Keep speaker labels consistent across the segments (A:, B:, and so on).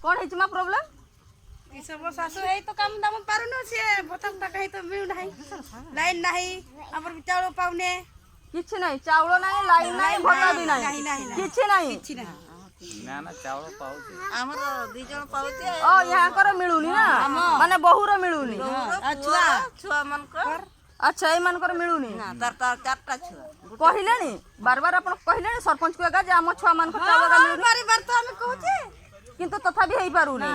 A: କ'ଣ ହେଇଛି ମା ପ୍ରୋବ୍ଲେମ୍?
B: କିସ, ଶାଶୁ ହେଇ ତ କାମ ଦାମ ପାରୁନୁ, ସିଏ ଭତ୍ତା ଫତ୍ତା କାହିଁ ତ ମିଳୁନାହିଁ, ଲାଇନ୍ ନାହିଁ, ଆମର ବି ଚାଉଳ ପାଉନେ।
A: କିଛି ନାହିଁ, ଚାଉଳ ନାହିଁ, ଲାଇନ୍ ନାହିଁ, ଭତ୍ତା ବି ନାହିଁ?
B: ନାହିଁ, ନାହିଁ, ନାହିଁ।
A: କିଛି ନାହିଁ?
B: କିଛି ନାହିଁ।
C: ନା ନା, ଚାଉଳ ପାଉଛି।
D: ଆମର ଦି ଜଣ ପାଉଛି।
A: ଓ, ୟାଙ୍କର ମିଳୁନି ନା, ମାନେ ବୋହୁର ମିଳୁନି?
B: ଆଉ ଛୁଆ
D: ଛୁଆ ମାନଙ୍କର।
A: ଆଚ୍ଛା, ଏଇମାନଙ୍କର ମିଳୁନି?
D: ନା, ତାର ତାର ଚାରିଟା ଛୁଆ।
A: କହିଲେଣି ବାର ବାର, ଆପଣ କହିଲେଣି ସରପଞ୍ଚକୁ ଏକା ଯେ ଆମ ଛୁଆ ମାନଙ୍କ ଚାଉଳ ଏକା ମିଳୁନି?
B: ବାର ବାର ତ ଆମେ କହୁଛେ।
A: କିନ୍ତୁ ତଥାପି ହେଇପାରୁନି।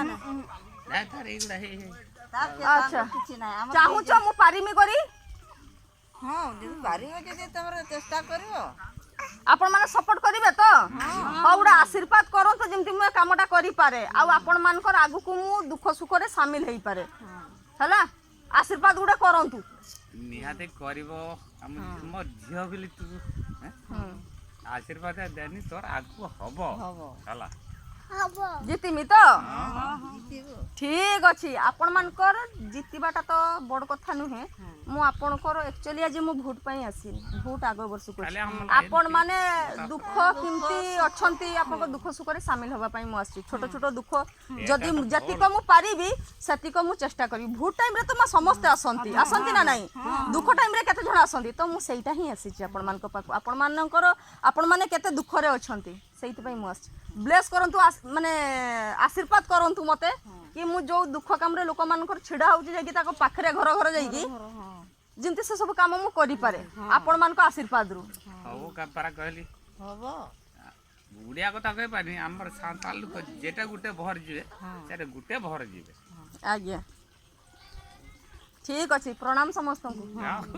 C: ନା, ତାର ଏଇଗୁଡ଼ା ହେଇ ହେଇ।
D: ତାର
A: ଆଚ୍ଛା।
D: କିଛି ନାହିଁ ଆମର।
A: ଚାହୁଁଛ ମୁଁ ପାରିମି କରି?
D: ହଁ, ଯଦି ପାରିବ, ଯଦି ତମର ଚେଷ୍ଟା କରିବ।
A: ଆପଣ ମାନେ ସପୋର୍ଟ କରିବେ ତ? ହଉ, ଗୋଟେ ଆଶୀର୍ବାଦ କରନ୍ତୁ, ଯେମିତି ମୁଁ ଏ କାମଟା କରିପାରେ ଆଉ ଆପଣମାନଙ୍କର ଆଗକୁ ମୁଁ ଦୁଃଖ ସୁଖରେ ସାମିଲ ହେଇପାରେ। ହେଲା, ଆଶୀର୍ବାଦ ଗୋଟେ କରନ୍ତୁ।
C: ନିହାତି କରିବ। ଆମ ମୋ ଝିଅ ବୋଲି ତୁ ହେଁ? ଆଶୀର୍ବାଦ ଦେନି, ତୋର ଆଗକୁ ହବ, ହେଲା।
A: ଜିତିମି ତ? ଠିକ ଅଛି। ଆପଣମାନଙ୍କର ଜିତିବାଟା ତ ବଡ଼ କଥା ନୁହେଁ। ମୁଁ ଆପଣଙ୍କର ଆକ୍ଚୁଆଲି ଆଜି ମୁଁ ଭୋଟ ପାଇଁ ଆସିନି, ଭୋଟ ଆଗ ବର୍ଷକୁ ଅଛି।
C: ଖାଲି ଆମ
A: ଆପଣ ମାନେ ଦୁଃଖ କେମିତି ଅଛନ୍ତି, ଆପଣଙ୍କ ଦୁଃଖ ସୁଖରେ ସାମିଲ ହେବା ପାଇଁ ମୁଁ ଆସିଛି। ଛୋଟ ଛୋଟ ଦୁଃଖ ଯଦି ଯେତିକ ମୁଁ ପାରିବି, ସେତିକ ମୁଁ ଚେଷ୍ଟା କରିବି। ଭୋଟ ଟାଇମ୍ରେ ତ ମା ସମସ୍ତେ ଆସନ୍ତି, ଆସନ୍ତି ନା ନାହିଁ? ଦୁଃଖ ଟାଇମ୍ରେ କେତେ ଜଣ ଆସନ୍ତି? ତ ମୁଁ ସେଇଟା ହିଁ ଆସିଛି ଆପଣମାନଙ୍କ ପାଖକୁ। ଆପଣମାନଙ୍କର, ଆପଣମାନେ କେତେ ଦୁଃଖରେ ଅଛନ୍ତି, ସେଇଥିପାଇଁ ମୁଁ ଆସିଛି। ବ୍ଲେସ୍ କରନ୍ତୁ, ମାନେ ଆଶୀର୍ବାଦ କରନ୍ତୁ ମତେ କି ମୁଁ ଯୋଉ ଦୁଃଖ କାମରେ ଲୋକମାନଙ୍କର ଛିଡ଼ା ହଉଛି ଯାଇକି ତାଙ୍କ ପାଖରେ, ଘର ଘର ଯାଇକି, ଯେମିତି ସେ ସବୁ କାମ ମୁଁ କରିପାରେ ଆପଣମାନଙ୍କ ଆଶୀର୍ବାଦରୁ।
C: ହବ ପରା କହିଲି।
D: ହବ।
C: ଓଡ଼ିଆ କଥା କହିପାରନି। ଆମର ସାନ୍ତାଳ ଲୋକ ଯେଟା ଗୋଟେ ଭର ଯିବେ, ସେଟା ଗୋଟେ ଭର ଯିବେ।
A: ଆଜ୍ଞା, ଠିକ ଅଛି। ପ୍ରଣାମ ସମସ୍ତଙ୍କୁ।
C: ହଁ।